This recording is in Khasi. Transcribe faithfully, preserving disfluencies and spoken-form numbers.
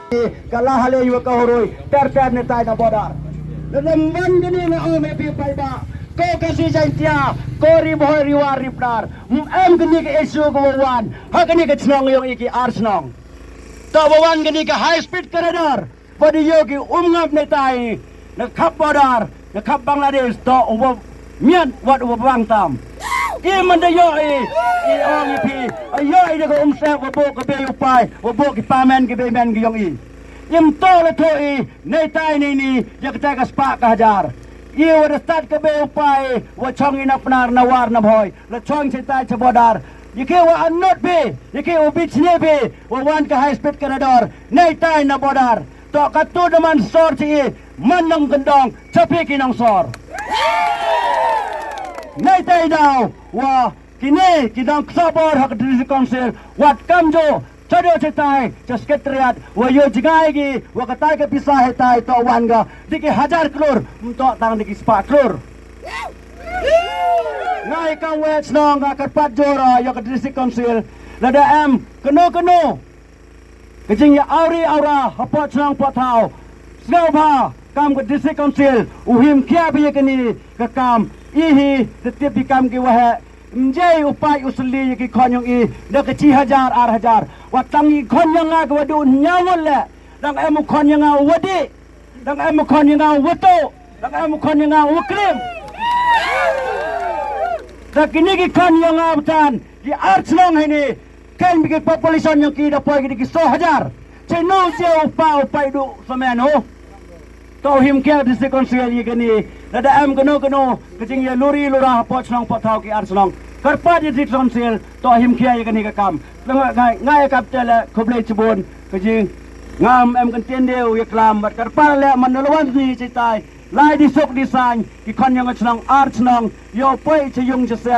Ka la hale ïa ka huroi ter ter ne tai na border. Lada ym wan kane nga ong ïa phi paidbah, ko Khasi Jaiñtia, ko Ri Bhoi Ri War Ri Pnar, em kane ka issue ka wa wan ha kane ka chnong ïong i ki ar chnong. To wa wan kane ka high speed corridor, wa da ïoh ki um ngap ne tai na khap border, na khap Bangladesh, to u wa miat wat u wa bang tam. I man da ïoh i, i ong i phi, a ïoh i da ka um seh wa buh ka bei u pai, wa buh ki pamen ki bei men ki ïong i. Im to la thoh i, ne tai ne ni, ïa ka tai ka spah ka hajar. I wa da stad ka bei u pai, wa chong i na Pnar na War na Bhoi, la chong chai tai cha border. Ïa ki wa anot phi, ïa ki wa bichne phi, wa wan ka high speed corridor, ne tai na border. To ka tu da man sor chi i, man nong kendong, cha phi ki nong sor. Ne tai daw, wa kine ki nong ksobor ha ka District Council, wat kam jo, cha do cha tai, cha secretariat, wa ïoh jngai ki, wa ka tai ka pisa he tai, to wan ga, di ki hajar klur, ym to tang di ki spah klur. Ngai kam wa chnong nga kyrpad jora, ïa ka District Council, lada em, kano kano, ka jingïa awri awra, hapoh chnong poh thaw. Sngewbha, kam ka District Council, u him khia bha ïa kane, ka kam, i hi, da tip i kam ki wa heh, ym jai u paid u sylli ïa ki khon ïong i, da ka chi hajar, ar hajar. Wat tang i khon ïong nga ka wa du nyawan le, dang em u khon ïong nga u wa di, dang em u khon ïong nga u wa tu, dang em u khon ïong nga u wa klim. Da kine ki khon ïong nga btan, ki ar chnong hini, Kan bi ki population ïong ki da poi ki da ki so hajar. Che no che u pa u pai du samen ho. To him khia District Council ïa kane. Lada em kano kano ka jingïa luri lura hapoh chnong poh thaw ki ar chnong. Kyrpad ïa District Council to him khia ïa kane ka kam. Nga nga nga ïa kap te la khublei chibun ka jing. Ngam em kan tien deu ïa klam bad kyrpad le man no lawan ni chitai. Lai di suk di sain ki khon ïong chnong ar chnong. Ïoh poi che ïong che se.